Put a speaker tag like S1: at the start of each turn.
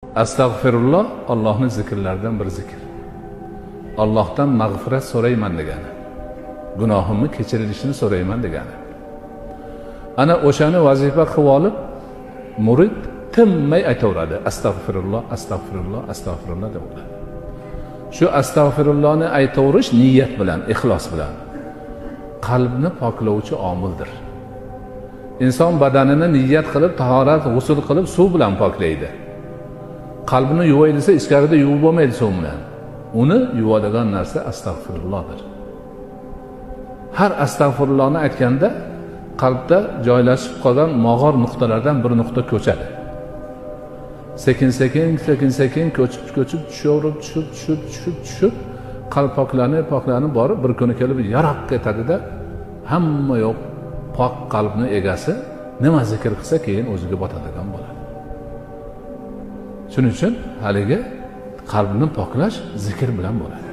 S1: Astag'firulloh Allohning zikrlaridan bir zikr. Allohdan mag'firat so'rayman degani. Gunohimni kechirilishini so'rayman degani. Ana o'shani vazifa qilib olib, murid tinmay aytaveradi. Astag'firulloh, astag'firulloh, astag'firulloh deb o'yladi. Shu astag'firullohni aytaverish niyat bilan, ixlos bilan qalbni poklovchi omildir. Inson badanini niyat qilib, tahorat, g'usl qilib, suv bilan poklaydi. Qalbini yuvay desa, ichkarida yuvib bo'lmaydi suv bilan. Uni yuvadigan narsa astag'firullohdir. Har astag'firullohni aytganda qalbda joylashib qolgan mog'or nuqtalardan bir nuqta ko'chadi. Sekin-sekin, sekin-sekin ko'chib-ko'chib tushaverib, tushib, tushib, tushib, qalb poklanib, poklanib borib bir kuni kelib yaroq etadida, hamma yo'q pok qalbni egasi nima zikr qilsa keyin o'ziga botadigan bo'ladi. Shuning uchun haligi qalbni poklash zikr bilan bo'ladi.